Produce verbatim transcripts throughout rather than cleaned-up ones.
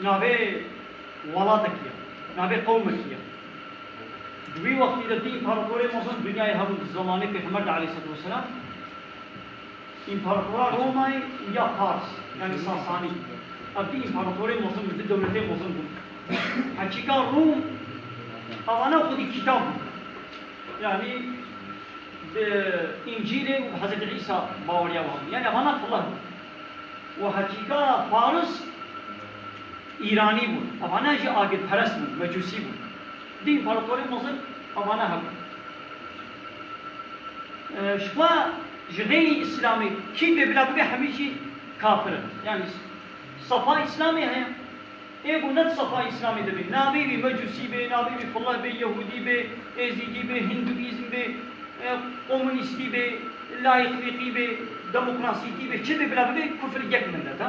Navê welatekî ye, navê qewmekî ye. Di wî wextî de du împaratorê mezin dinyayê hebûn di zemanê Pêxember de aleyhisselatu vesselam. Împaratora Romayê û ya Pars, yanî Sasanî. Ev du împaratorê mezin bûn, du dewletê mezin bûn. Heqîqa Rom, evana xwedî kitab bûn. Yanî bi Încîlê û bi Hezretî Îsa baweriya wan bûn. Yanî evana fileh bûn. Û heqîqa Faris Îranî bûn. Evana jî agirperest bûn, mecûsî bûn. Du împaratorê mezin evana hebûn. E, ji xwe ji xeyrî Îslamê kî bê bila bibe hemî jî kafir in. Yanî sefa Îslamê heye. Ê ku ne di sefa Îslamê de bê, nabê wî mecûsî bê, nabê wî fileh bê, yehûdî bê, êzîdî bê, hindûîzm bê, e, komunîstî bê, layîqlîqî bê, demokrasîtî bê, çi bê bila bibe kufir yek milet e.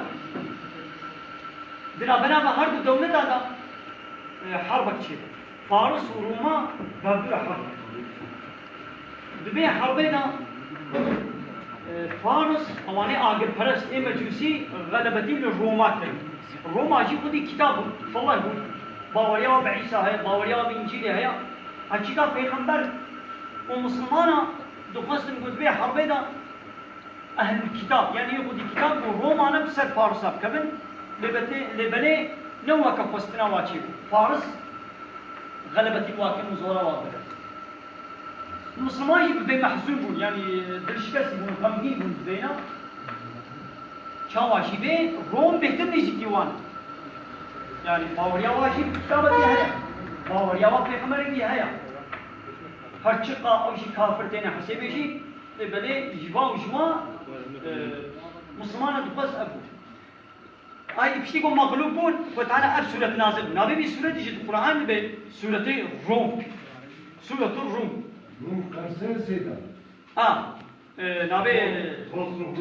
Di navbera her du dewleta de, e, herbek çêbe. Faris û Roma berdûra herb. Di vê herbê de, e, Faris, ewanê agirperest, ê mecûsî, xelebetî li Roma kirin. Roma jî xwedî kitab bû, fileh bû. Baweriya bi Îsa heye, baweriya bi Încîlê heye. Heqîqa pêxember û misilmana dixwestin ku di vê herbê de ehlul kitab, yanî yê xwedî kitab ku Roma ne bi ser Farisa bikevin, lê betê-, lê belê ne weke xwestina wa çêbû. Faris xelebetî wa kirin û zora wa birin. Misilman jî bi vê mehzûn bûn, yanî dilşikestî bûn, xemgîn bûn bi vêna. Çawa jî bê Rom bêhtir nêzîkî wan. Yanî baweriya wa jî kitabekî heye. Baweriya wa pêxemberekî heye. Her çiqa ew jî kafir têne hesêbê jî, lê belê ji va û ji wa, e, misilmana dixwest ev bû. Ay piştî ku mexlûb bûn, Xwedê Teala ev sûret nazil bû. Navê vî sûretî jî di Qur'an dibe sûretê Rom. Sûretu Rom. Rom qersê sêda. A, e, navê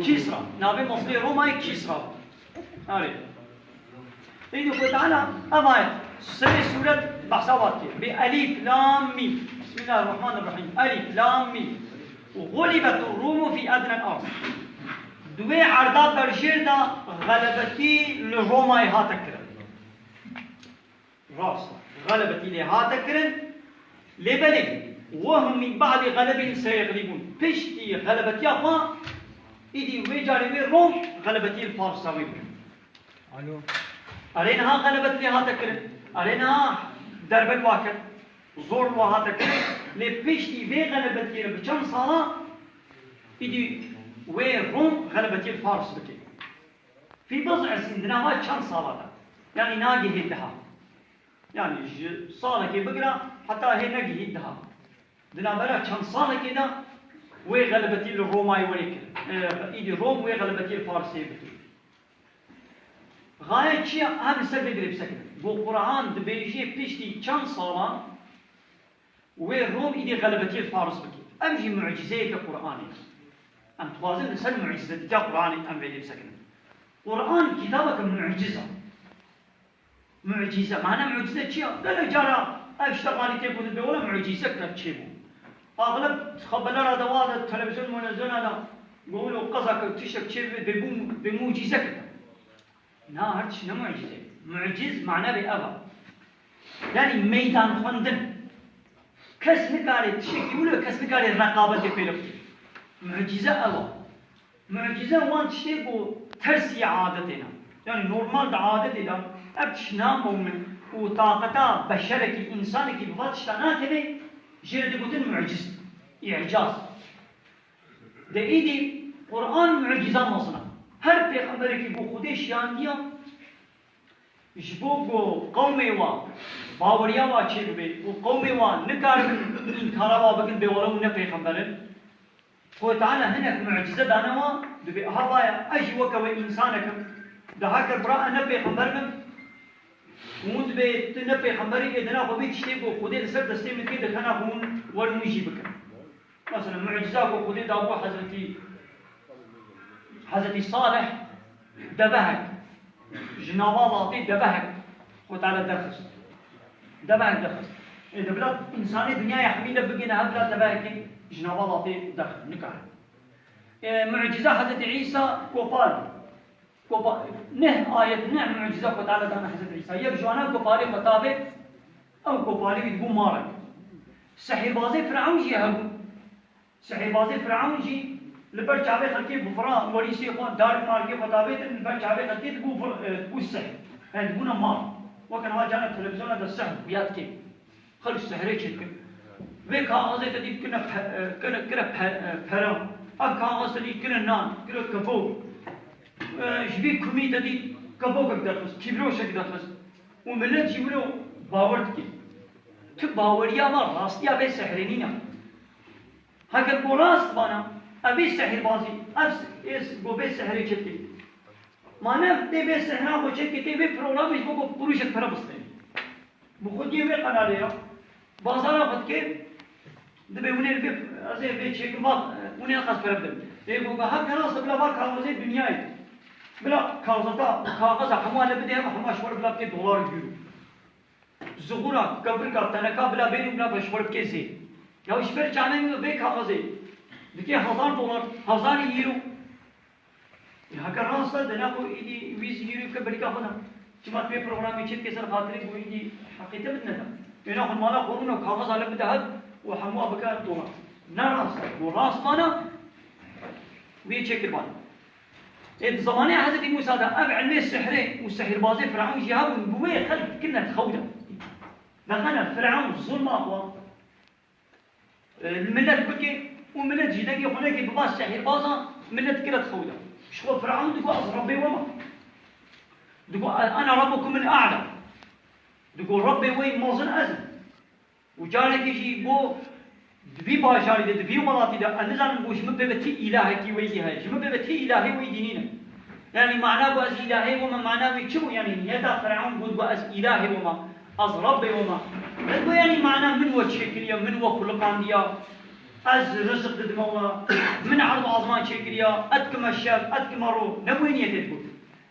Kîsra. Navê meslê Romayê Kîsra bû. Arê. Êdî Xwedê Teala ev ayet, serê sûret behsa wa dike. Bi elîf, lam, mîm. Bismillahirrahmanirrahîm. Elîf, lam, mîm. Xulîbetur Rûmu fî ednel ard. Di wê erda berjêr de xelebetî li Romayê hate kirin. Rast e. Xelebetî lê hate kirin. Lê belê, wehum min ba'dî xelebihim seyeglîbûn. Piştî xelebetiya xwe, îdî wê carê wê Rom xelebetî li Farisa wê bikin. Alo. Erê niha xelebet lê hate kirin. Erê niha derbe li wa ket. Zor li wa hate kirin. Lê piştî vê xelebetiyê re bi çend sala, îdî wê Rom xelebetiyê li Faris bike. Fî bid'i sinin, di nava çend sala de. Yanî nagihê diha. Yanî ji salekê bigire heta hê negihî diha. Di navbera çend salekê de wê xelebetî li Romayê werê kirin. E, îdî Rom wê xelebetî li Farisê bike. Xaye çi ye? Em li ser vê dirê bisekinin. Ku Quran dibêje piştî çend salan wê Rom îdî xelebetiyê li Faris bike. Ev jî mucîzeyeke Quranê ye. Em dixwazin li ser mucîzetiya Quranê em vê dê bisekinin. Quran kitabeke muciz e. Mucîze. Mane mucîze çi ye? Gelek cara ev şteqalî tê gotin, bê wele mucîze kir çêbû. Axileb xeberlera de wa de televîzyon, molevizyona de gotin qeza ke tiştek çêbibe, bê bû, bê mucîze kir. Na, her tişt ne mucîze. Muciz mane vê ev e. Yanî meydan xwendin. Kes nikare tiştekî wilo, kes nikare reqabetê pê bike. Mucîze ew e. Mucîze wan tiştê ku tersî adetê ne. Yanî normal di adetê de ev tişt namewmin û taqeta beşerekî, însanekî bi va tişta nakeve, jê re digotin muciz, îcaz. De îdî Quran mucîza mezin e. Her pêxemberekî ku Xwedê şiyandiya, ji bo ku qewmê wa baweriya wa çêbibe û qewmê wa nikaribin înkara wa bikin bê wele hûn ne pêxember in, Xwedê Teala hinek mucîze dane wa, dibê aha vaya, ez jî weke we însanek im, daha ker bira ez ne pêxember bim, hûn dibê tu ne pêxemberî, ê dina xwe vê tiştê ku Xwedê li ser destê min dike, dikena hûn werin wî jî bikin. Mesela, mucîza ku Xwedê dabû Hezretî, Hezretî Salih devehek, ji nava latê devehek Xwedê Teala derxist. Devehek derxist. Ê, de bila însanê dinyaya hemî de bigihîne hev, bila devehekê ji nava latê derxist. Nikare. Ê, mucîza Hezretî Îsa kopal bû. Kopa-, neh ayet, neh mucize Xwe Teala dane Hezretî Îsa. Yek ji wana koparê xwe tavê, ew koparê wî dibû marek. Sehîrbazê Firavun jî hebû. Sehîrbazê Firavun jî li ber çavê xelkê bifira, werîsê xwe, dark markê xwe tavêtin, li ber çavê xelkê dibû vir-, e, dibû sehir. Yani dibûne mar. Weke niha carna televizyona de sehr xuya dike. Xelk sehrê çêdikin. Vê kaxezê te dît kine pe-, e, kine, kire pe-, e, pera. Ev kaxez te dît kine nan, kire kefok. E, ji vî kumî te dît kefokek derxist, kîbroşek derxist. Û milet jî wilo bawer dike. Tu baweriya me rastiya vê sehrê nîne. Heger ku rast bana, ev vê sehirbazî, ev s-, ê s-, ku vê sehrê çêdike. Ma ne tê vê sehra xwe çêdike, tê vê programê ji bo ku qurûşek pere bistêne. Bi xwediyê wê qenalê ya, bazara xwe dike, dibê hûn ê li vê, ez ê vê çêkim va, hûn ê qas pere bidin. Ê goga, ha, ke rast e, bila va kaxizê dinyayê. Bila kaxizata, kaxiza hema li bidê, hema, hema ji xwe re bila bikê dolar û euro. Zuxura, kevirka, teneka bila bêrî bila be ji xwe re bikê zê. Ya ji ber çavê min vê kaxizê dikê hezar dolar, hezar euro. Ya heke rast e, dene ku îdî wî zî yûrî bike berîka xwe de. Çima tu vê programê çêdikê ser xatirê ku îdî heqê te bidine de. Wêna xwe mala xwe rûne û kaxiza li bide hev û hemûa bike dolar. Ne rast e. Ku rast mane, wê çêkiribane. Ê di zemanê Hezretî Mûsa de ev ilmê sihrê û sihirbazê Firavun jî hebûn, bi wê xelk dikirine di xew de. Vexene Firavun zulma xwe, e, li milet bike û milet jî dengê xwe neke biba sehîrbaza, milet dikire di xew de. Ji xwe Firavun digot, ez Rebbê we me. Digot, "Ana Rabbukumul A'la." Digot, "Rebbê we yî mezin ez im." Û carekê jî got, "Di vî bajarî de, di vî welatî de, ez nizanim got ji min pê ve tî îlahekî weydî heye. Ji min pê ve tî îlahê weydî nîne." Yanî mana ku ez îlahê we me, mana wê çi bû? Yanî niyeta Firavun got, got, "Ez îlahê we me, ez Rebbê we me." Ne got, yanî mana min we çêkiriye, min we xuliqandiya, ez rizik didime we, min erd û azman çêkiriya, ez dikime şev, ez dikime roj. Ne wê niyetê digot.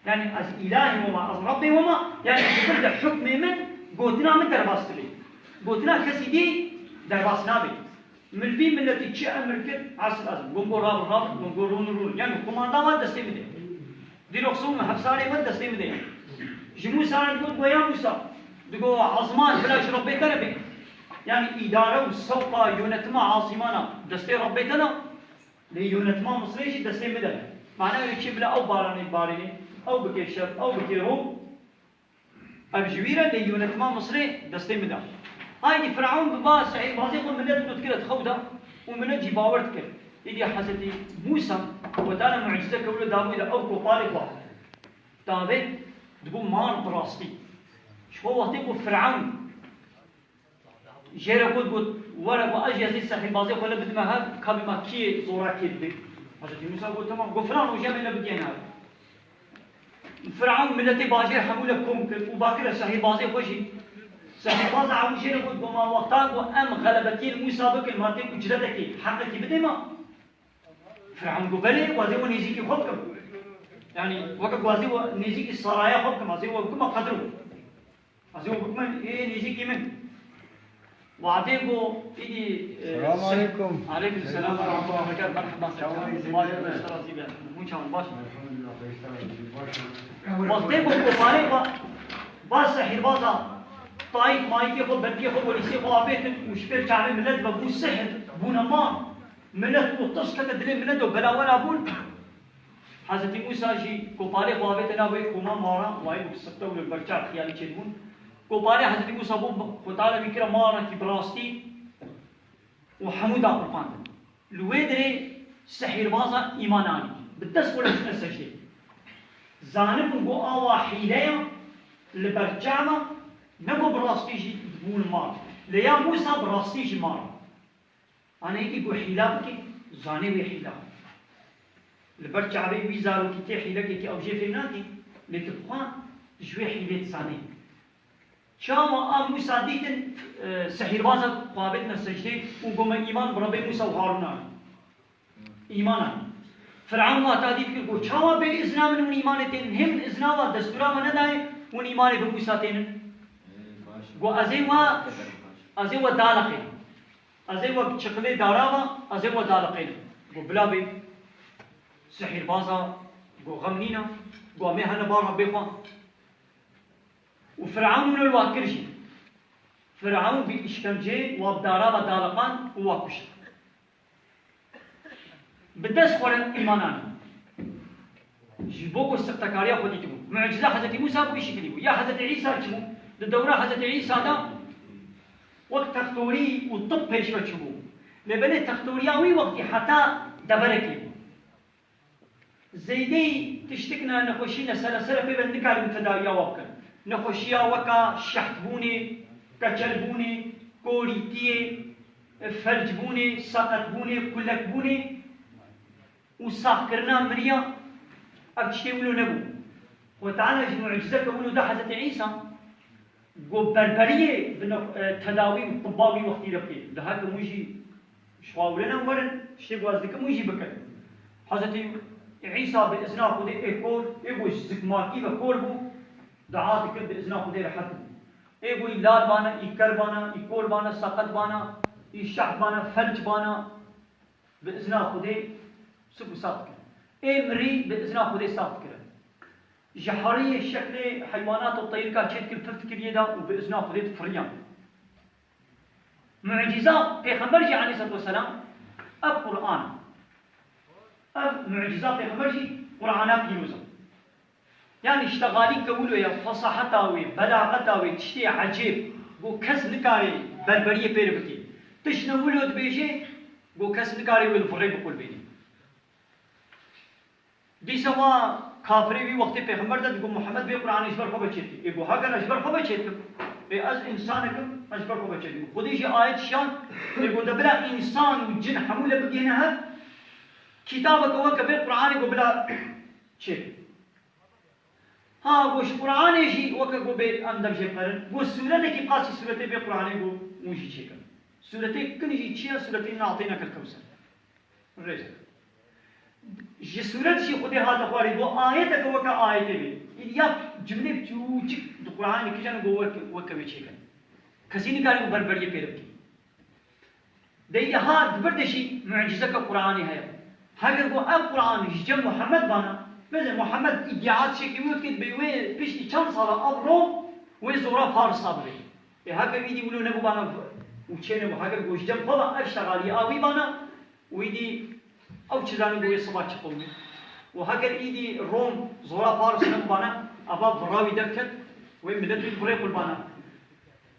Yanî ez îlahê we me, ez Rebbê we me, yanî ji vir de hukmê min, gotina min derbas dibe. Gotina kesî dî derbas nabe. Min vî miletî çi emir kir, esl ez im. Gon go rabin, rabin, gon go rûn, rûn. Yanî kumanda wan destê min de. Dîrok sewm hevsarê min destê min de. Ji Mûsa re got, go ya Mûsa. Digo, azman bila ji Rebbê te re be. Yanî îdare û sewqa yönetima asîmana destê Rebbê te ne. Lê yönetima Misrê jî destê min de ne. Mana wê çi bila ew baranê barînê, ew bike şev, ew bike roj. Ev ji wî re lê yönetima Misrê destê min de. Haydî Firavun bi va sehîrbazê xwe milet dikire di xew de û milet jî bawer dikir. Îdî Hezretî Mûsa Xwedana mucizeke wilo dabû de ew koparê xwe davêt dibû mar bi rastî. Ji xwe wextê ku Firavun Jê re got, got, "Were ku ez jî ez ê sehîrbazê xwe li bidime hev, ka bê ma kî zorakê dibe." Hezretî Mûsa got, "Temam." Got, "Filan rojê em ê li bidiyene hev." Firavun miletê bajêr hemû li kom kir û ba kire sehîrbazê xwe jî. Sehîrbaza hemû jê re got, got, "Ma wexta ku em xelebetiyê li Mûsa bikin, ma tê ku ciretekê, heqekî bidê ma?" Firavun got, "Belê, ez ê we nêzîkî xwe bikim." Yanî weke ku ez ê we nêzîkî saraya xwe bikim, ez ê we bikime qedro. Ez ê we bikime ê nêzîkî min. Wadê go îdî, e, Selamun se-, aleykum. Aleykum selam ve rahmetullah ve berekatuh. Merhaba. Çawa yî? Baş, baş, baş. Hûn çawan baş? Elhamdülillah, xêr sar, baş. Wextê go koparê va, va sehîrbaza, tayîk mayîkê xwe, berkê xwe, werîsê xwe avêtin û ji pêr çavê milet ve bû sehir, bûne ma. Milet û tirs kete dilê milet û belawela bûn. Hezretî Mûsa jî koparê xwe avête nav wê koma mara, wayî bû sifte û li ber çav xiyalî çêdibûn. Koparê Hezretî Mûsa bû, Xwedê Teala wî kire marekî bi rastî û hemû da qurpandin. Li wê dirê sehîrbaza îman anî. Bi dest xwe re çûne secdê. Zanibû ku awa hîle ya, li ber çav e, ne ku bi rastî jî bûn mar. Lê ya Mûsa bi rastî jî mar. Aneyekî ku hîla bike, zanê wê hîla. Li ber çavê wî zarokî tê hîlekekî ew jê fêm nake, lê tu bi xwe ji wê hîlê dizanê. Çawa a Mûsa dîtin, e, sehîrbaza xwe avêtine secdê û got, "Me îman bi Rebê Mûsa û Harûn anî." Îman anî. Firavun wata dît kir, got, "Çawa bê îzna min hûn îmanê tênin? Hê min îzna wa destûra me nedayê, hûn îmanê bi Mûsa tênin?" Got, "Ez ê we, ez ê we daliqînim." Ez ê we bi çiqilê dara ve, ez ê we daliqînim. Got, "Bila bê." Sihîrbaza got, "Xem nîne." Go em ê hene ba Rebbê xwe. Û Firewn wilo li wa kir jî. Firewn bi îşkenceyê wa bi dara ve daliqand û wa kuşt. Bi dest xwe re îman anî. Ji bo ku sixtekariya xwe dîtibû. Mucîza Hezretî Mûsa bû, îşî kirî bû. Ya Hezretî Îsa çi bû? Di dewra Hezretî Îsa de wek textorî û tib pêşve çûbû. Lê belê textoriya wî wextî heta deverekê bû. Zeydî tiştik ne, nexweşî ne, seresere pê ve nikaribin tedawiya wa bikin. Nexweşiya weka şehtbûnê, keçelbûnê, korîtiyê, felcbûnê, seqetbûnê, kulekbûnê û saxkirina miriya, ev tiştê wilo nebû. Xwe Teala ji mucizeke wilo da Hezretî Îsa. Go berberiyê bi ne-, e, tedawî û tibba wî wextî re bikê. Di her ku hûn jî ji xwe ewlenin werin, tiştê ku ez dikim hûn jî bikin. Hezretî Îsa bi izna Xwedê ê kor, ê ku ji zikmakî ve kor bû, dua dikir bi izna Xwedê rehet bû. Ê ku î lal bana, î ker bana, î kor bana, seqet bana, î şeht bana, felc bana, bi izna Xwedê sik û sax dikirin. Ê mirî bi izna Xwedê sax dikirin. Ji heriyê şeklê heywanat û teyrika çêdikin, pir dikir yê de û bi izna Xwedê difiriyan. Mucîza Pêxember jî aleyhissalatu vesselam ev Qur'an. Ev mucîza Pêxember jî Qur'ana pîroz e. Yani ştexalî ke wilo ye, fesaheta wê, belaxeta wê, tiştê ecêb, ku kes nikare berberiyê pê re bike. Tişt ne wilo dibêje, ku kes nikare wê li virê biqulbêne. Dîsa wa kafirê wî wextê pêxember de digo, Muhammed vê Qur'anê ji ber xwe ve çêdike. Ê go, heger ez ji ber xwe ve çêdikim, ê ez însanekim, ez ji ber xwe ve çêdikim. Xwedê jî ayet şiyan, ê go, de bila însan û cin hemû le bigihîne hev, kitabeke weke vê Qur'anê go bila çêkin. Ha, go ji Qur'anê jî weke go bê em dev jê biqerin. Go sûretekî qasî sûretê vê Qur'anê go hûn jî çêkin. Sûretê kin jî çi ye? Sûretê Îna Atînekal Kewser. Rêz. Ji sûret jî Xwedê hate xwarê, go ayeteke weke ayetê bê. Îdî ya cimlê biçûçik di Qur'anê kijan go weke, weke wê çêkin. Kesî nikare go berberiyê pê re bike. Dey ha di vir de jî mucîzeke Qur'anê heye. Heger ku ev Qur'an ji cem Muhammed bana, mesela Muhammed îdîa tiştekî wî dike, dibê wê piştî çend sala ev ro wê zora Farisa bibe. Ê heger îdî wilo nebû bana û çê nebû, heger ku ji cem xwe ve ev şexalî a wî bana û îdî ew çi zanî ku wê siba çi qewimê. Û heger îdî Rom zora Faris nebû bana, eva vira wî derket, wê milet wî virê qulbana.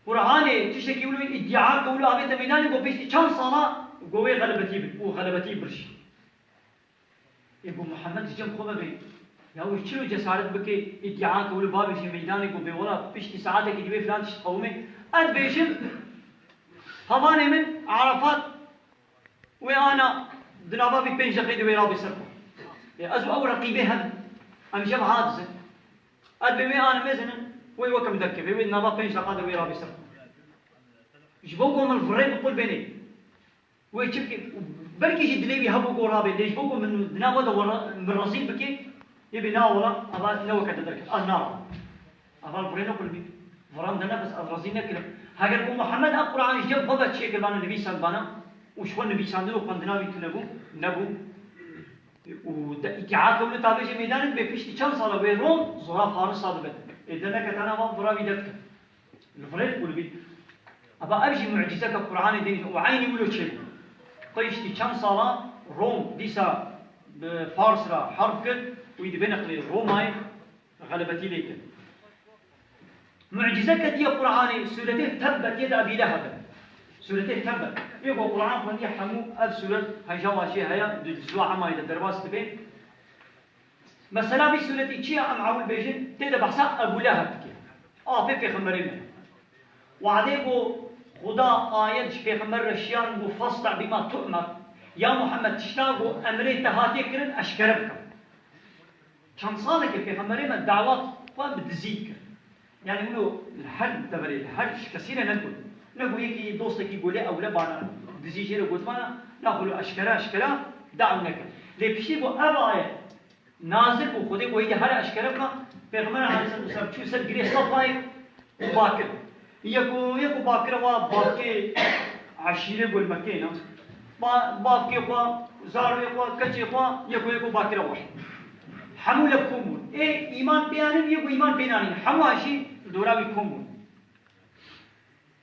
Qur'anê tiştekî wilo îdîa ke wilo avête meydanê, go piştî çend sala go wê xelebetî bin û xelebetî bir jî. Ê go Muhammed ji cem xwe ve bê. Ya wê çilo cesaret bike îdîa ke wilo bavêje meydanê, go bê wela piştî saetekî divê filan tişt qewimê. Ez dibêjim, hevalê min Arafat Wê ana di nava vî pênc deqê de wê rabê ser xwe. Ê, ez û ew reqîbê hev, em ji hev hadizin. Ez bê wê ana mezinin, wê weke min derkeve, wê di nava pênc deqa de wê rabê ser xwe. Ji bo ku min virê bi qul bênê. Wê çi bike? Belkî jî dilê wî hebû ku rabê, lê ji bo ku min di nava de were-, min rezîl bike, ê bê na wela, eva ne weke te derket, ez nara. Eva li virê nequlibî. Viran de nefes, ez razî nekirim. Heger ku Muhammed ev Qur'anê ji cem xwe ve çêkir bana, nivîsand bana û ji xwe nivîsandin û xwendina wî tune bû, nebû. Û de îtîa kewne tabêjê meydanê dibe piştî çend sala wê ron zora Farisa dibe. Ê de neketana van vira wî derdiket. Li virê diqulibî. Eva ev jî mucîzeke Qur'anê dênî û eynî wilo çêbû. Piştî çend sala Rom dîsa bi Fars re herb kir û wî dibê neqlê Romayê. Xelebetî lê kir. Mucîzeke diye Qur'anê, sûretê Tebbet yê de Ebî Leheb e. Sûretê Tebbet. Yê ku Qur'an xwendiye hemû ev sûret heyja wa jê heye, di cizwa Emayê de derbas dibe. Mesela vî sûretî çi ye em ewil bêjin, tê de behsa Ebû Leheb dike. Apê pêxemberê me. Wadê ku Xuda ayet ji pêxember re şiyan û fasda bîma tu'mer. Ya Muhammed, tişta ku emrê te hatiye kirin eşkere bike. Çend salekê pêxemberê me dawa xwe bi dizî dikir. Yani wilo li her deverê, li her kesî re negot. Nego yekî dostekî golê ewle bana, dizî jê re gotibana, na xwe lo eşkera, eşkera dawa nekir. Lê piştî ku ev ayet nazil bû, Xwedê ku êdî here eşkere bika, Pêxember aleyhisselatu vesselam çû ser girê Sefayê, û bakir. Yeko, yeko bakire wa bavkê eşîrê gol Mekê ne. Ba-, bavkê xwe, zarê xwe, keçê xwe, yeko, yeko bakire wa. Hemû li kom bûn. Ê îman pê anîn, yê ku îman pê nanîn. Hemû jî li dora wî kom bûn.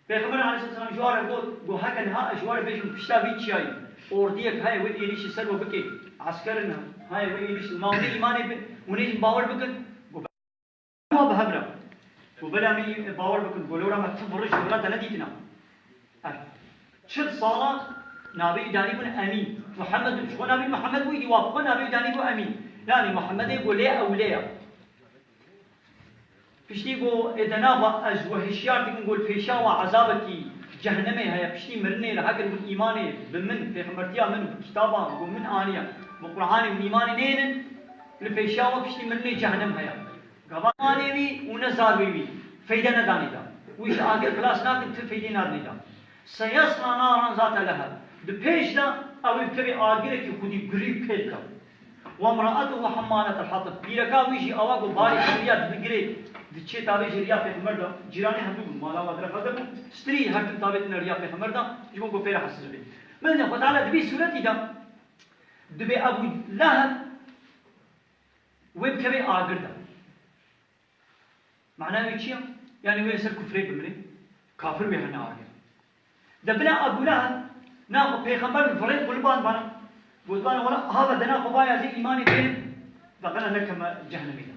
Pêxember aleyhisselam ji wan re got, got, heke niha ez ji wan re bêjim pişta vî çiyayî ordiyek heye wê êrîşî ser we bike, eskerin heye wê êrîşî, ma hûn ê îmanê bi, hûn ê bawer bikin? Got, hema bi hev re. Got, bela min bawer bikin. Got, lewra me tu virij ji vira te nedîtina. Ev çil sala navê wî danîbûn Emîn. Muhammed, ji xwe navê Muhammed bû, îdî wa bi xwe navê wî danîbû Emîn. Yanî Muhammedê got, lê ewle ya. Piştî got, ê de nava ez we hişyar dikim, got, li pêşa we ezabekî cehennemê heye, piştî mirinê re heger hûn îmanê bi min, pêxembertiya min û bi kitaba got min aniye, bi Qur'anê hûn îmanê nênin, li pêşa we piştî mirinê cehennem heye. Gava îmanê wî û ne zarwê wî feyde nedanê de. Wî ji agir xilas nakin, tu feydê nadinê de. Seyesla naran zate leheb. Di pêş de ew ê bikevê agirekî xwedî gurî pê dike. Wemraetuhu hemmaletel hatab. Pîreka wî jî ewa ku barê xiriya dibigirê, diçê tavê ji riya pêxember de. Cîranê hevdû bûn, mala wa direxazir bû. Strî her tim tavê tine riya pêxember de, ji bo ku pê re hesiz bê. Mezin Xwe Teala di vî sûretî de dibê Ebû Leheb wê bikevê agir de. Mana wê çi ya? Yanî wê li ser kufrê bimire. Kafir wê hene agir. De bila Ebû Leheb naxwe pêxember li virê qulban bana. Gotbana, wela hava dena xwe vaya zê îmanê bê, de qena nekeme cehennemê de.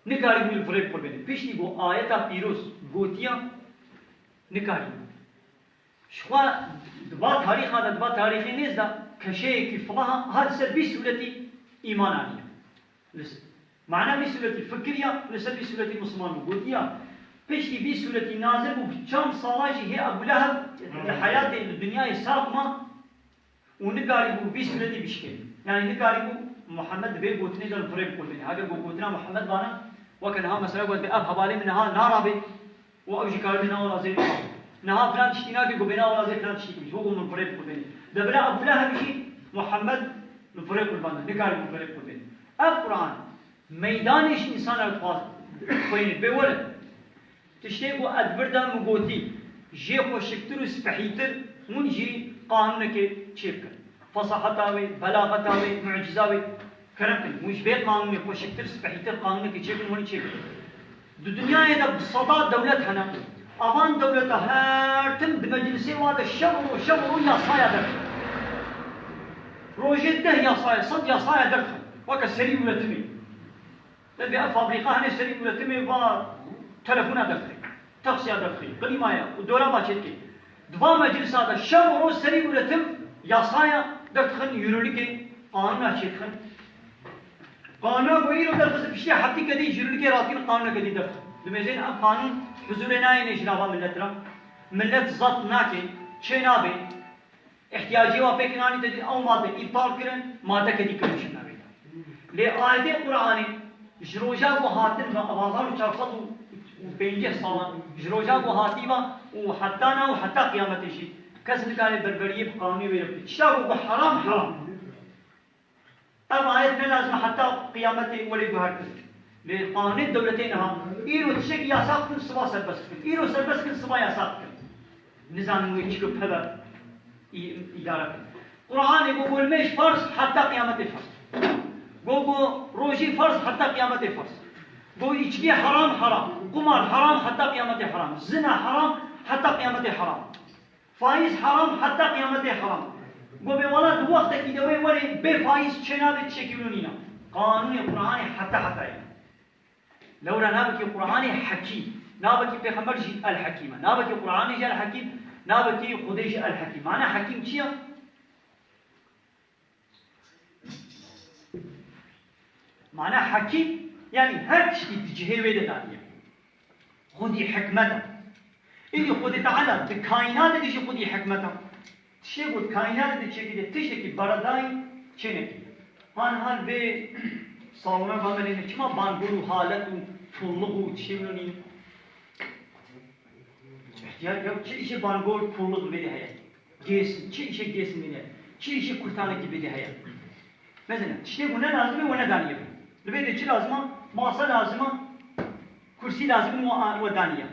Nikarî bû li virê qulbênê. Piştî ku ayeta pîroz gotiya, nikarî bû. Ji xwe di va tarîxa de, di va tarîxê nêz de keşeyekî filaha hat ser vî sûretî îman aniye. Li s-, mana vî sûretî fikiriya, li ser vî sûretî misliman bû. Gotiya, piştî vî sûretî nazil bû, bi çend sala jî hê Ebû Leheb li heyatê, li dinyayê sax ma û nikarî bû vî sûretî bişkêne. Yanî nikarî bû Muhammed di vê gotinê de li virê biqulbêne. Heger ku gotina Muhammed vana, weke niha mesela got, ev hevalê min niha narabe, û ew jî karibê nava lazê niha filan tiştî nake, ku bêna lazê filan tiştî kiriş. Wek ku min virê qulbênê. De bila Ebû Leheb jî Muhammed min virê qulbanda. Nikarî min virê qulbênê. Ev Quran meydanê ji însan re dixwaz xweyne. Bê were. Tiştê ku ez vir de min gotî, jê xweşiktir û spehîtir hûn jî qanûnekê çêbikin. Fesaheta wê, belaxeta wê, mucîza wê. Kerem kin, hûn ji vê qanûnê xweşiktir, spehîtir qanûnekê çêkin, hûn çêkin. Di dinyayê de bi seda dewlet hene. Avan dewleta her tim di meclisê wa de şev û roj, şev û roj yasaya derxin. Rojê deh yasaya, sed yasaya derxin. Weke serî üretimê. Belkî ev fabrîka hene serî üretimê va telefona derxin. Taksiya derxî, klîmaya û dolaba çêdikê. Di va meclisa de şev û roj serî üretim yasaya derdixin, yürürlükê qanûna çêdixin. Qanûna ku îro derxist piştî heftî kedî yürürlükê radikîn qanûneke dî derdixin. Dimêjin ev qanûn huzûrê nayêne ji nava millet re. Millet zat nake, çê nabe. Îhtiyacê wa pêk nanî te dî ew madde îptal kirin, maddeke dî kirin ji navê de. Lê ayetê Qur'anê ji roja ku hatin ve hezar û çar sed û pêncî salan, ji roja ku hatî ve û heta na û heta qiyametê jî kes nikare berberiyê bi qanûnê wê re bike. Tişta ku, ku heram, heram. Ev ayet ne lazim e heta qiyametê were guhertin. Lê qanûnê dewletê niha, îro tiştekî yasax dikin, siba serbest dikin. Îro serbest dikin, siba yasax dikin. Nizanin wê çi ku peve î-, îdare bikin. Qur'anê got, got nimêj farz heta qiyametê farz. Got, got rojî farz heta qiyametê farz. Got îçkî heram, heram. Qumar heram heta qiyametê heram. Zina heram heta qiyametê heram. Faîz heram heta qiyametê heram. Got bê wela di wextekî de wê were bê faîz çênabe, tiştekî wilo nîne. Qanûnê Qur'anê heta heta ye. Lewra navekî Qur'anê Hekîm, navekî Pêxember jî El Hekîm e. Navekî Qur'anê jî El Hekîm, navekî Xwedê jî El Hekîm. Mana Hekîm çi ye? Mana Hekîm, yanî her tiştî di cihê wê de daniye. Xwedî hikmet e. Îdî Xwedê Teala di kaînatê de jî xwedî hikmet e. Tiştê ku di kaînatê de çêkiriye, tiştekî beredayî çênekiriye. Han han vê salona gamerê ne çima bangor û halet û pulluq û tiştê wilo nîne? Îhtiyar ya çi îşê bangor pulluq vê de heye? Gêsin, çi îşê gêsin vê de heye? Çi îşê kurtanekî vê de heye? Mesela, tiştê ku ne lazim e, we nedaniye. Li vê de çi lazim e? Masa lazim e, kursî lazim e, we, we daniye.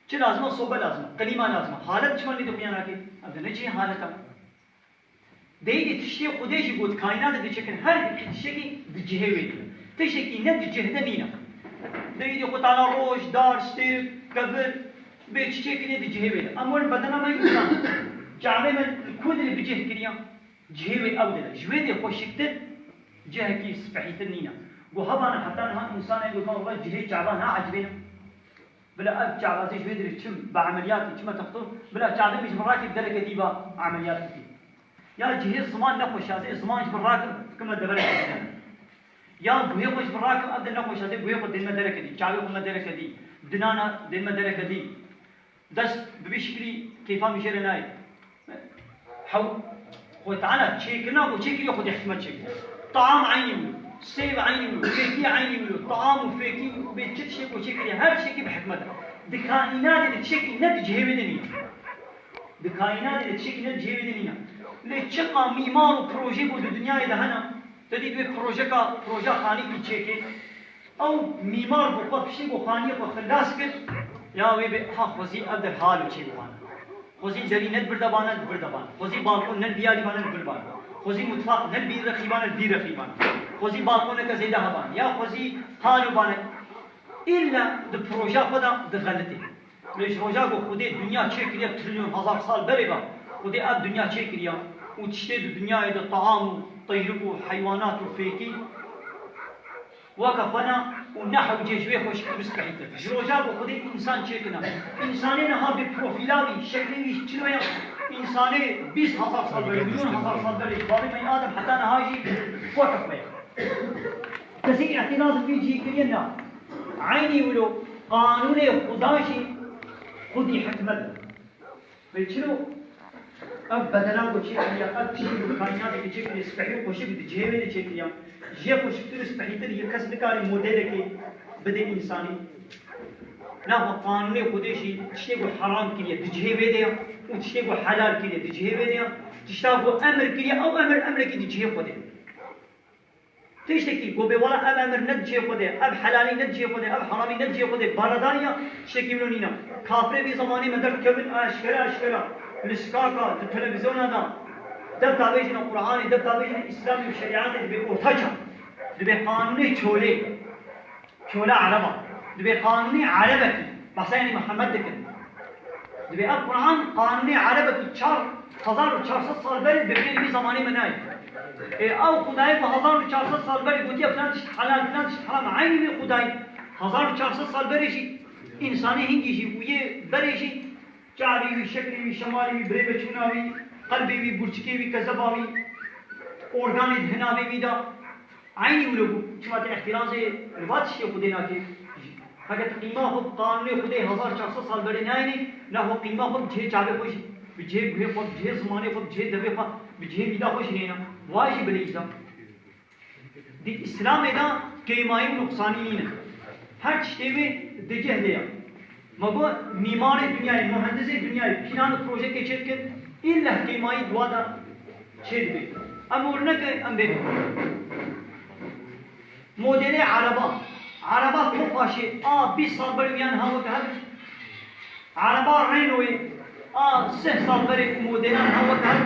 Çi lazim e? Sobe lazim e, klîma lazim e. Halet çima lê dixuya nake? Ev de ne cihê halet e. Deyî tiştê Xwedê jî got, kaînatê diçêkin, her tiştekî di cihê wê de. Tiştekî ne di cih de nîne. Deyî Xwedana roj, dar, stêrk, kevir, bê çiçêkî nê di cihê wê de. Em werin bedena me însan. Çavê me li ku dilê bi cih kiriya? Cihê wê ew de. Ji wê dê xweşiktir, cihekî spehîtir nîne. Ku hebana heta niha însanê got, "Wela cihê çava ne ecibê ne." Bila ev çavazî ji wê dirê çim bi emeliyatê çime texto, bila çavê min ji min rakê bi dereke dî ba emeliyat bikî. Ya cihê ziman nexweşa, ez ê ziman ji min rakim, bikime devereke dî. Ya guhê xwe ji min rakim, ev de nexweşa, ez ê guhê xwe dênme dereke dî, çavê xwe me dereke dî, dinana dênme dereke dî. Dest bi vî şiklî kêfa min jê re nayê. Hew, Xwedê Teala çêkirina ku çêkiriye, Xwedê hikmet çêkiriye. Taam eynî wilo, sêv eynî wilo, fêkî eynî wilo, taam û fêkî û bê çi tiştê ku çêkiriye, her tiştekî bi hikmet e. Di kaînatê de tiştekî ne di cihê wê de nîne. Di kaînatê de tiştekî ne di cihê wê de nîne. Lê çiqa mîmar û proje ku di dinyayê de hene, te dî wê projeka, proja xanîkî çêkê. Ew mîmar bû, xwe piştî ku xaniyê xwe xilas kir, ya wê bê, ha xwezî ev der halo çê bibane. Xwezî derî ne di vir de bane, di vir de bane. Xwezî balkon ne di vî alî bane, di vir bane. Xwezî mutfaq ne di vî rexî bane, di vî rexî bane. Xwezî balkoneke zêde hebane. Ya xwezî halo bane. Îlla di proja xwe de dixelitê. Lê ji roja ku Xwedê dinya çêkiriye, trilyon hezar sal berê ve Xwedê ev dinya çêkiriye û tiştê di dinyayê de taam û teyrik û heywanat û fêkî weke xwe ne û ne hewcê ji wê xweşiktir û spehîtir. Ji roja ku Xwedê însan çêkirine, însanê niha bê profîla wî, şeklê wî çilo ye, însanê bîst hezar sal berê, milyon hezar sal berê, ji bavê me yê Adem heta niha jî weke xwe ye. Kesî îhtîraz bi vî cihî kiriye na. Eynî wilo qanûnê Xuda jî xwedî hikmet e. Vê çilo ev bedena ku çêkiriye, ev tiştê ku kaînatê ku çêkiriye, spehî û xweşik di cihê wê de çêkiriye. Ji yê xweşiktir û spehîtir yê kes nikare modelekê bide însanî. Naxwe qanûnê Xwedê jî tiştê ku heram kiriye di cihê wê de ye û tiştê ku helal kiriye di cihê wê de ye. Tişta ku emir kiriye, ew emir emrekî di cihê Xwedê ye. Tiştekî ku bê wela ev emir ne di cihê xwe de, ev helalî ne di cihê xwe de, ev heramî ne di cihê xwe de, baradariya tiştekî wilo nîne. Kafirê vî zemanê me derdikevin, eşkere eşkere, li şikaka, di televîzyona de, def davêjine Qur'anê, def davêjine Îslamê û şerîetê dibê ortaça, dibê qanûnê çolê. Çola Ereba. Dibê qanûnê Erebekî. Behsa yanî Mihemed dikin. Dibê ev Quran qanûnê Erebekî çar hezar û çar sed sal berê dibê li vî zemanê me nayê. Ê, ew Xwedayê ku hezar û çar sed sal berê gotiye filan tişt helal, filan tişt heram. Eynî wê Xwedayê hezar û çar sed sal berê jî, însanê hingî jî û yê berê jî çavê wî, şeklê wî, şemalê wî, birêveçûna wî, qelbê wî, burçikê wî, kezeba wî, organê di hinavê wî de, Eynî wilo bû, çima te îhtirazê li va tiştê Xwedê nakî? Heke tu qîma xwe bi qanûnê Xwedê hezar çar sed sal berê nayênî, naxwe qîma xwe bi cihê çavê xwe jî, bi cihê guhê xwe, bi cihê zimanê xwe, bi cihê devê xwe, bi cihê mîda xwe jî nêne. Wa jî bileyza. Di Îslamê de kêmayî û nuqsanî nîne. Her tiştê wê di cih de ye. Me got, mîmarê dinyayê, muhendisê dinyayê, plan û projeyekê çêdikir, îlle kêmayî di wa de çêdibe. Em wir neke, em bê. Modelê ereba. Ereba Tofaşê a bîst sal berê ya niha weke hev. Ereba Renaultê a sih sal berê û modela niha weke hev.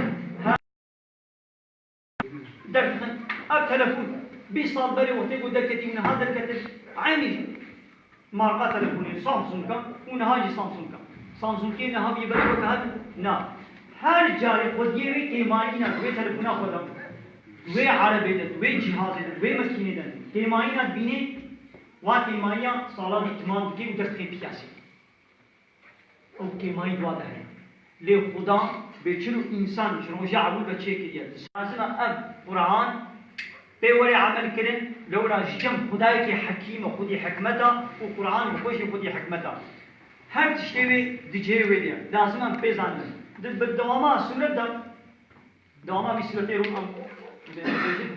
Derdixin. Ev telefon bîst sal berê wextê ku derketî û niha derketî, eynî marka telefonê Samsung e û niha jî Samsung e. Samsungê niha bî berê weke hev na. Her carê xwediyê wê kêmayîna wê telefona xwe de, wê erebê de, wê cîhazê de, wê mekînê de kêmayîna dibînê, wa kêmayiya sala dî timam dike û derdixê piyasê. Ew kêmayî di wa de heye. Lê Xuda bê çil û însan ji roja ewil ve çêkiriye. Lazim e ev Quran pê were emel kirin, lewra ji cem Xudayekî hekîm e, xwedî hikmet e û Quran bi xwe jî xwedî hikmet e. Her tiştê wê di cihê wê de ye. Lazim e em pê zanin. Di, bi dewama sûret de Dewama vî sûretê Rûm em dibêjin.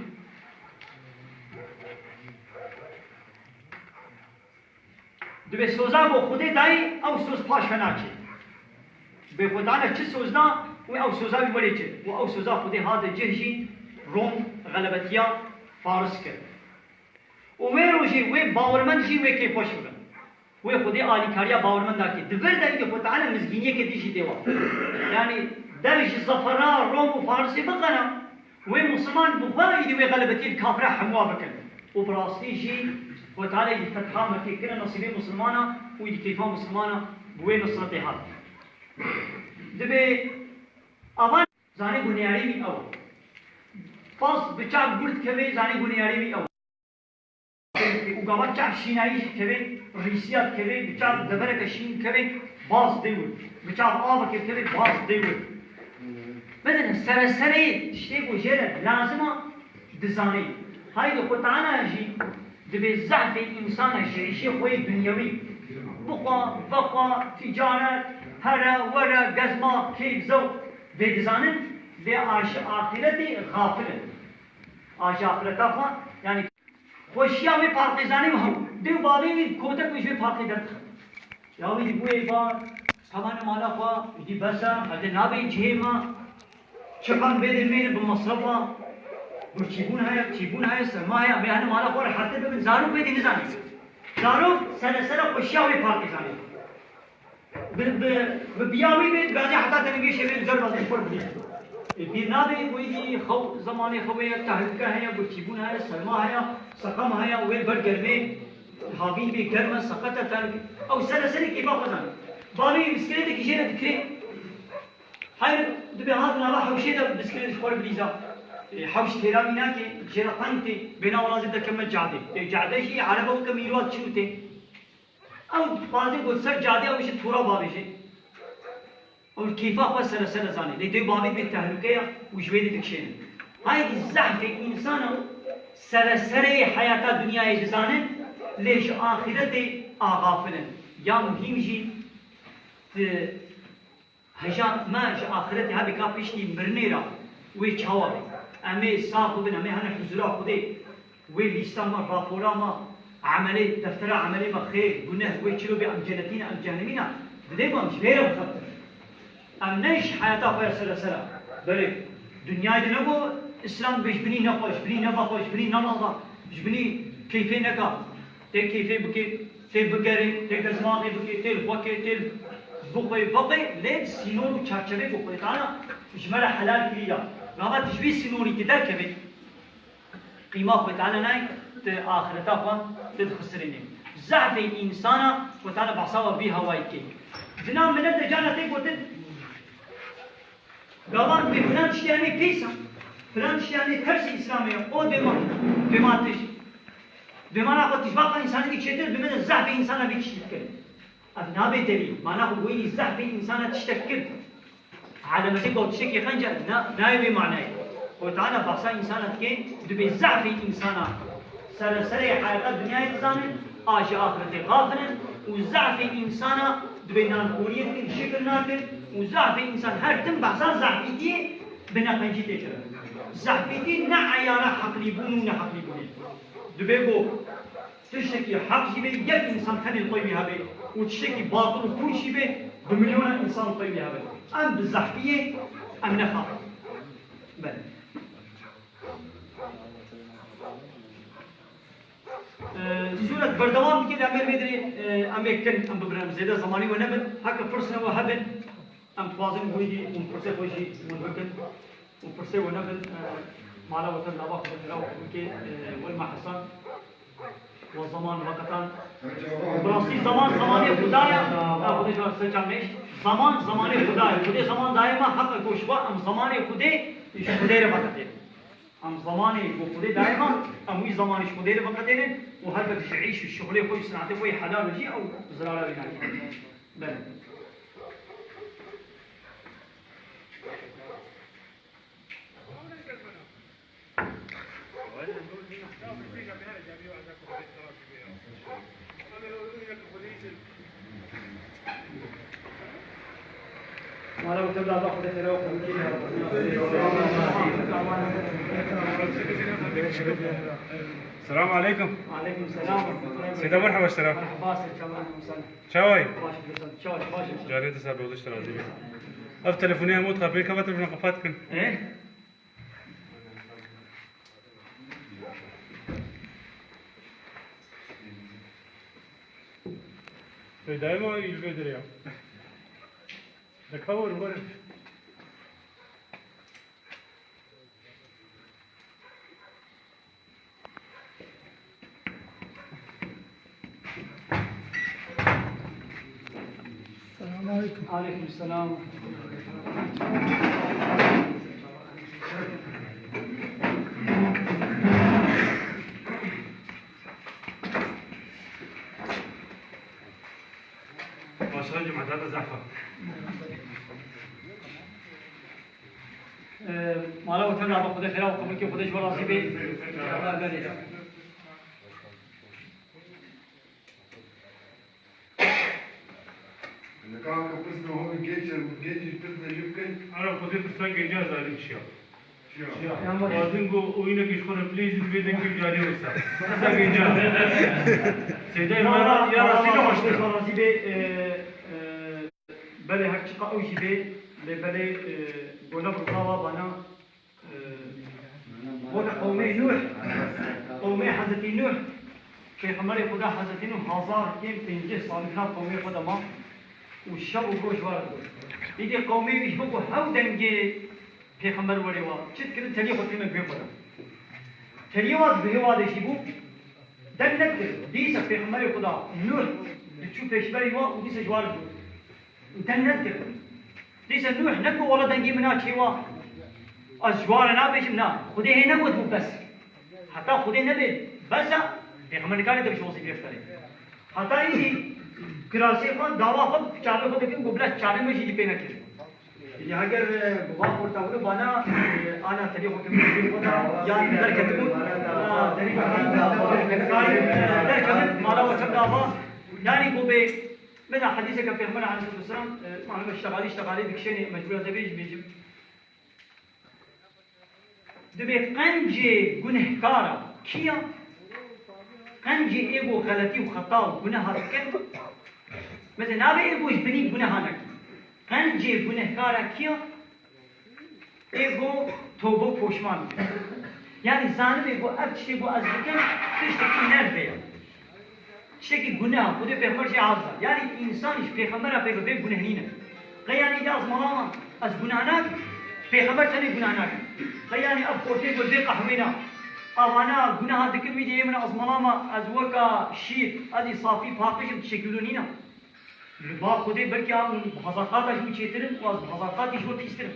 Dibê soza ku Xwedê dayî, ew soz paş ve naçê. Dibê Xwedê Teala çi soz da, wê ew soza wî werê cih. Û ew soza Xwedê hate cih jî Rûm xelebetiya Faris kir. Û wê rojê wê bawermend jî wê kêfxweş bibe. Wê Xwedê alîkariya bawermenda kê. Di vir de îdî Xwedê Teala mizgîniyeke dî jî dê wa. Yanî dev ji zafera Rom û Farisê biqena, Wê Musulman bi xwe êdî wê xelebetiyê li kafira hemûa bikin. Û bi rastî jî Xwedê Teala êdî fetha Mekkê kire, nesîbê Musulmana û êdî keyfa Musulmana bi wê nusretê hat. Dibê avan zanî gunêharî wî ew. Bas bi çav gurt kevê, zanî gunêharî wî ew. Û gava çav şînayî jî kevê, rîsiya dikevê, bi çav devereke şîn kevê, baz dê wir. Bi çav aveke kevê, baz dê wir. Bidin, sereserê tiştê ku jê re lazim a, dizanê. Haydi Xwedê Teala jî dibê zehfê însana ji îşê xwe yê dunyewî, bixwe, vexwe, tîcaret, here, were, gezma, keyf, zewq, vê dizanin, lê a ji axîretê xafil in. A ji axireta xwe, yanî xweşiya wê parqêzanê û hew. Dê û bavê wî kotek wê ji wê parqê derdixin. Ya wî dî bûyê bar, heman mala xwe, dî bes e, hede nabê cihê me. Çiqan bê dê mêne bi mesrefa. Birçîbûn heye, çîbûn heye, serma heye, em ê hene mala xwe rehettir bibin. Zarok bê dê nizane. Zarok seresera xweşiya wê parqêzanê. Bi, bi, bi biya wî bê, gazê heta tenê bê şevê li derbazê xwe bidî. Ê, pîr nabê, wî dî xew, zemanê xewê ye, tehlike heye, birçîbûn heye, serma heye, seqem heye, wê ber germê, havîn bê germ e, seqet e, tehlike. Ew sere serê kêfa xwe zanî. Bavê wî biskilêtekî jê re dikirê. Hayr, dibê hat nava hewşê de biskilêt ji xwe re bilîza. Ê, hewş têra wî nake, jê re qenc tê, bêna wela zê deke me cadê. Ê, cade jî erebe weke mîrwa çi tê. Ew dixwaze ku ser cadê ew ji tora bavêje. Ew keyfa xwe seresere zanê. Lê dê bavê bê tehlûke ya û ji wê dê dikişêne. Haydi zehfê însana seresereyê heyata dinyayê dizanin, lê ji axîretê axafil in. Ya muhîm jî, di Heja me ji axirete hebê ka piştî mirinê re wê çawa be? Em ê sax bibin, em ê hene huzura Xwedê. Wê lîsta me, rapora me, emelê, deftera emelê me, xêr, guneh, wê çilo be, em cenetî ne, em cehennemî ne, didê ku em ji vê re bixebitin. Em ne ji heyata xwe ya seresera. Belê, dinyayê de ne ku Îslam be ji binî nexwe, ji binî nevexe, ji binî nelaxa, ji binî keyfê neka. Tê keyfê bike, tê bigerê, tê gezmaxê bike, tê li xwe ke, tê li bixwe, vexwe, lê sînor û çarçevê ku Xwedê Teala ji me re helal kirî ya. Gava tu ji vî sînorî tu derkevê, qîma Xwedê Teala nayê, tu axireta xwe tu dixisirînê. Zehfê însana Xwedê Teala behsa we vî hawayî dike. Dina milet de cara tê gotin, Gavan bê filan tiştê em ê pîs e, filan tiştê em ê tersê Îslamê ye, o dê ma, dê ma tij. Dê ma naxwe tijbaxa însanî dî çêtir, bi min de zehfê însana vê tiştî dikir. Ev nabe delîl. Mana xwe goyî zehfê însana tiştek kir. Elemetê ku tiştekî qenc e, na, nayê vê manayê. Xwedê Teala behsa însana dike, dibê zehfê însana sereserê heyata dinyayê dizanin, a ji axretê xafil in û zehfê însana dibê nanxoriyê dikin, şikir nakin û zehfê însan her tim behsa zehfîtiyê bi neqencî tê kirin. Zehfîtî ne eyara heqlîbûn û neheqlîbûnê. Dibê ku tiştekî heq jî bê, yek însan tenê li xwe wî hebe û tiştekî batil û pûç jî bê, bi milyonan însan li xwe wî hebe. Em bi zehfiyê em nexafin. Belê. Ee, sûret berdewam dike, lê em ê vê derê, e, em ê kin, em bibirin, em zêde zemanî we nebin. Heke pirsine we hebin, em dixwazin wî dî hûn pirsê xwe jî hûn bikin. Û pirsê we nebin, e, mala we tev nava xwe de tira û bike, e, welma Hesan. We zeman veqetan. Bi rastî zeman, zemanê Xuda ye. Ha, Xwedê ji we ser çav nehişt. Zeman, zemanê Xuda ye. Xwedê zeman daye me, heqe ku ji xwe em zemanê Xwedê, ji Xwedê re veqetênin. Em zemanê ku Xwedê daye me, em wî zemanê ji Xwedê re veqetênin û her kes ji îş û şixulê xwe û sinatê xwe yê helal û jî ew zirara wê nake. Belê. Selam aleyküm. Aleyküm selam. Seyda, merhaba, selam. Merhaba, selam. Çaway? Baş, baş, baş. Carê te ser dolu, işte razı. Ev telefonê hemû dixapê, ka telefona kapat kin. E? Ey, daima îl vê derê ya. Deka were, were. Aleyküm selam. Başkan cemaat da zahfa. Ee, mala otel da Xwedê xêra û qebulkê Xwedê ji we razî be. Nika ka pirsna hûn genç e, genç jî pirsna jî bikin. Ara xwedê pirsan genca zarî çiya. Çiya. Xwazin go oyunekî ji xwe re bilêzî divê dengê carî wisa. Pirsa genca. Seyda Îmran ya rastî ne xweş e. Razî be, e, e, belê her çiqa ew jî bê, lê belê, e, gola bi xawa bana. Weke qewmê Nûh, qewmê Hezretî Nûh, Pêxemberê Xuda Hezretî Nûh hezar kêm pêncî salî nav qewmê xwe de ma û şev û roj war bû. Îdî qewmê wî ji bo ku hew dengê Pêxember werê wa, çi dikirin, teliyê xwe kirine guhê xwe de. Teliyê wa di guhê wa de jî bû, deng nedikir. Dîsa Pêxemberê Xuda Nûh diçû pêşberî wa û dîsa ji war bû. Û deng nedikir. Dîsa Nûh ne ku wela dengê min a çêwa, ez ji wan re nabêjim, na. Xwedê hê negot bû bes. Heta Xwedê nebê bes e, pêxember nikare dev ji wezîfê bixtare. Heta îdî kirasê xwe, dawa xwe, çavê xwe dikin, ku bila çavê me jî dî pê nekir. Îdî heger, e, bi van portavûrê bana, e, ana telê xwe kiribû, xwe da, yan derketibû, a, derî xwe, e, derkevin, mala we çend ava, yanî ku bê, Mesela hedîseke Pêxember aleyhisselatu vesselam, e, malum şexalî şexalî dikişênê mecbûr ez ê bêjim, bêjim. Dibê qencê gunehkara kî ya? Qencê ê ku xeletî û xeta û guneha dike. Mesela nabe ê ku ji binî guneha neke. Qencê gunehkara kî ya? Ê ku tobe û poşman bike. Yanî zanibê ku ev tiştê ku ez dikim, tiştekî nerve ye. Tiştekî guneh, Xwedê pêxember jê hafiz. Yanî însan ji pêxembera pê bi vê guneh nîne. Qey yanî de ez mala me, ez guneh nakim. Pêxember tenê guneh nakim. Qey yanî ev xortê ku vê qehwê ne. Avana guneha dikin wî dê min ez mala me, ez weka şîr, ez î safî paqij im, tiştekî wilo nîne. Li ba Xwedê belkî ew hûn bi hezar qata ji min çêtir in û ez bi hezar qatî ji we pîstir im.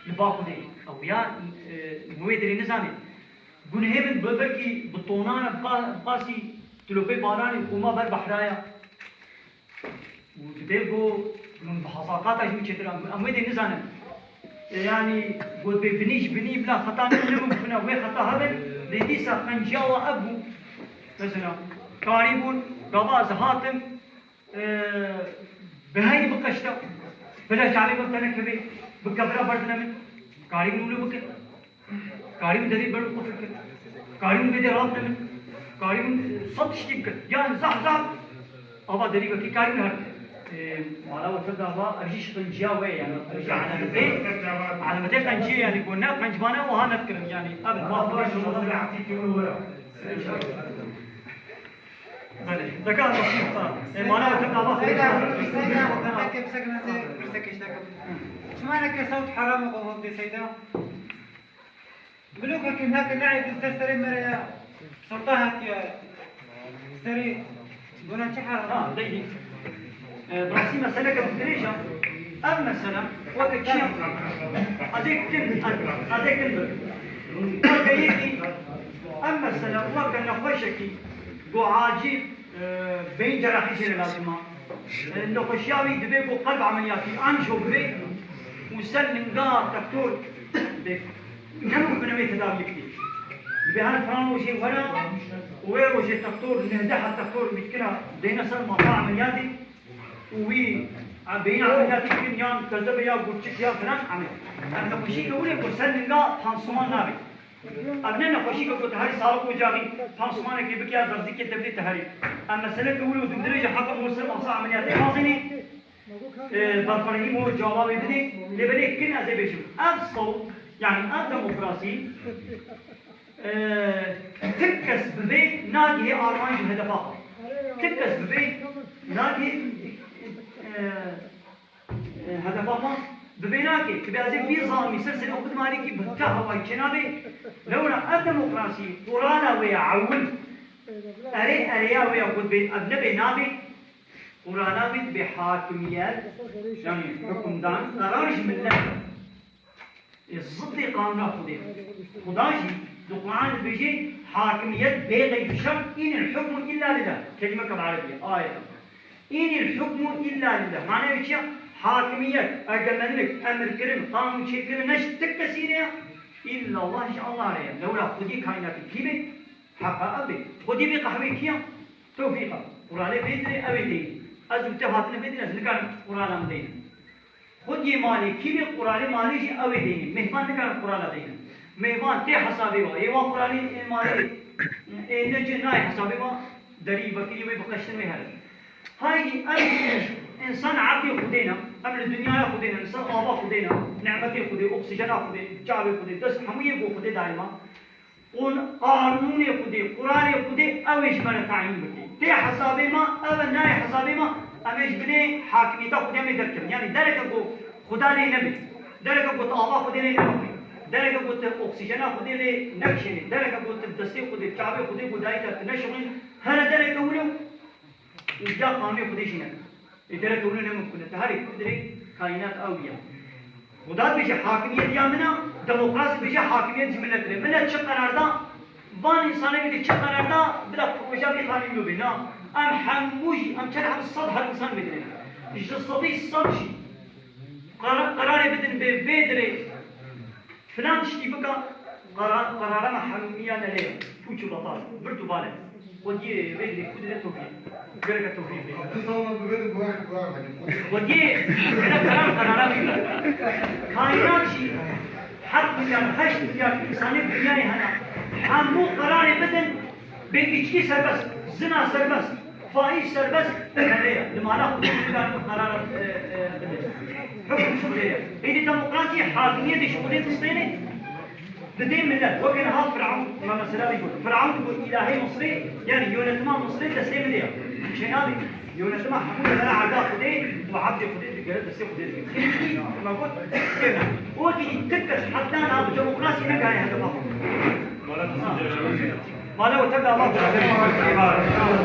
Li ba Xwedê. Ew ya, e, min wê derê nizanê. Gunehê min bi belkî bi tonan e, bi qa-, bi qasî tilopey baranê û ma ber behra ya. Û dibê ku min bi hezar qata ji min çêtir e. Em wê dê nizanin. E, yanî got bê binî ji binî bila xeta ne, ne mimkun e wê xeta hebin. Lê dîsa qenciya wa ev bû. Mesela, karîbûn, gava ez hatim, Ee, bi heynî biqeşte. Bila çavê min tenekeve, bi kevira berdine min. Karî min wilo bikin. Karî min derê ber qufil kir. Karî min vê de rabine min. Karî min sed tiştî bikin. Yani zaf zaf. Ava derî wekî karî min her. Ee, mala wete dava, ev jî şiqinciya we yani. Ev jî alamete, alamete qenciye yani. Ku ne qencvane wiha nedikirin yani. Ev ma Belê, deka nasîb ta. E, mana wekî dava Seyda, Seyda, heke pirseke min ez ê pirseke ji te kim. Çima neke sewt heram e, qovum dê Seyda? Bilokeke heke ne'ê di ser serê me re ya. Sewta hatiye serê. Bona çi heram? Ha, deyî. E, bi rastî meseleke dirêj e. Ev mesele weke çi ye? Ez ê kin, ez, ez ê kin bikim. Weke yekî, ev mesele weke nexweşekî ku acîl, e, beyin cerahî jê re lazim e. E, nexweşiya wî dibê ku qelb emeliyatî, anjiyo bibe û ser linga tektor bê. Ne mimkun e wê tedawî bikî. Dibê her filan rojê were û wê rojê tektor, neh deh tektor wî dikira, dêne ser masa emeliyatê û wî, a, beyna emeliyatê dikin yan kezebe ya gurçik ya filan, emeliyat. Em nexweşî ke wile ku ser linga pansuman nabe. Ev ne nexweşî ke ku te herî sağlık ocağı pansumanekê bike ya derzîkê te bidê te herî. Em mesele ke wile û dû dirêje heqa mor ser masa emeliyatê nazinê. E, berferhî mo cewabê bidê, lê belê kin ez ê bêjim. Ev sewt, yani ev demokrasî, e, ti kes bibê nagihê armanc û hedefa xwe. Ti kes bibê nagihê, e, e, hedefa xwe bibê nake. Ti bê ez ê bî zanî ser serê xwe bidimanî kî bi te hawayî çênabê. Lewra ev demokrasî, qurala wê ya ewil. Erê, ereya wê ya xwe dibê, ev nebê nabê. Qur'ana wî dibê hakimiyet, yanî hukmdan, qerar ji millet e. Ê ziddê qanûna Xwedê. Xuda jî di Qur'an dibêje, hakimiyet bê qeyd û şert, "Înil hukmu illa lillah." Kelimeke bi erebî ye, ayet e. "Înil hukmu illa lillah." Mane wî çi ye? Hakimiyet, egemenlik, emirkirin, qanûnçêkirin ne ji ti kesî re ye, illa Allah, ji Allah re ye. Lewra Xwedê kaînatê kî bê? Heqa ev bê. Xwedê bê qehwê kî ye? Tewfîq e. Qur'anê bê dirê ew ê deynin. Ez û te hatine bê dirê, ez nikarim Qur'ana min deynim. Xwediyê malê kî bê, qurarê malê jî ew ê deynin. Mêvan nikarin qurara deynin. Mêvan tê hesabê wa. Ê wa qurarê, ê malê, ê ne cê nayê hesabê wa, derî vekirî wê biqeştin wê here. Haydî em însan ebdê Xwedê ne, em li dinyaya Xwedê ne, li ser ava Xwedê ne, nimetê Xwedê, oksîjena Xwedê, çavê Xwedê, dest hemû yê bo Xwedê daye ma. Qun-, qanûnê Xwedê, qurarê Xwedê, ew ê ji me re tayîn bike. Tê hesabê me, ew e nayê hesabê me, em ê ji binê hakimiyeta Xwedê em ê derkevin. Yanî dereke ku Xuda lê nebe. Dereke ku tu ava Xwedê lê nebe. Dereke ku tu oksîjena Xwedê lê nekişênî. Dereke ku tu destê Xwedê, çavê Xwedê ku dayî te tu neşixulîn. Here dereke wilo. Îdîa qanûnê Xwedê jî ne. Ê dereke wilo ne mimkun e. Te herî ku dirê kaînat ew ya. Xuda dibêje hakimiyet ya min e, demokrasî dibêje hakimiyet ji milet re. Milet çi qerar da, van însanê min de çi qerar da, bila proje vê qanûnê bê. Na, em hemû jî, em çend heb sed her însan bê dirê. Ji sedî sed jî qera-, qerarê bidin bê vê dirê. Filan tiştî bika, qera-, qerara me hemiya ne lê ye. Pûç û betal, bird û bal e. Xwediyê vê dilê kudire tofî. Gereke tofî bê. Xwediyê vê qerar qerara bî. Kaînat jî heft milyar, heşt milyar însanê dinyayê hene. Hemû qerarê bidin, bê îçkî serbest, zina serbest. Faîz serbest, heye ye. Li mala Xwedê dikarin qerar, e, e, bidin. Hukm ji Xwedê ye. Êdî demokrasî hakimiyetê ji Xwedê distêne, didê milet. Weke niha Firavun, me mesela vî got. Firavun digot, îlahê Misrê, yanî yönetima Misrê destê min de ye. Çênabî, yönetima hemû li ber erda Xwedê û ebdê Xwedê digere destê Xwedê dike. Xêrî, me got, têne. Wekî dî ti kes heta niha bi demokrasî nekaye hedefa xwe. Mala we tev de Allah.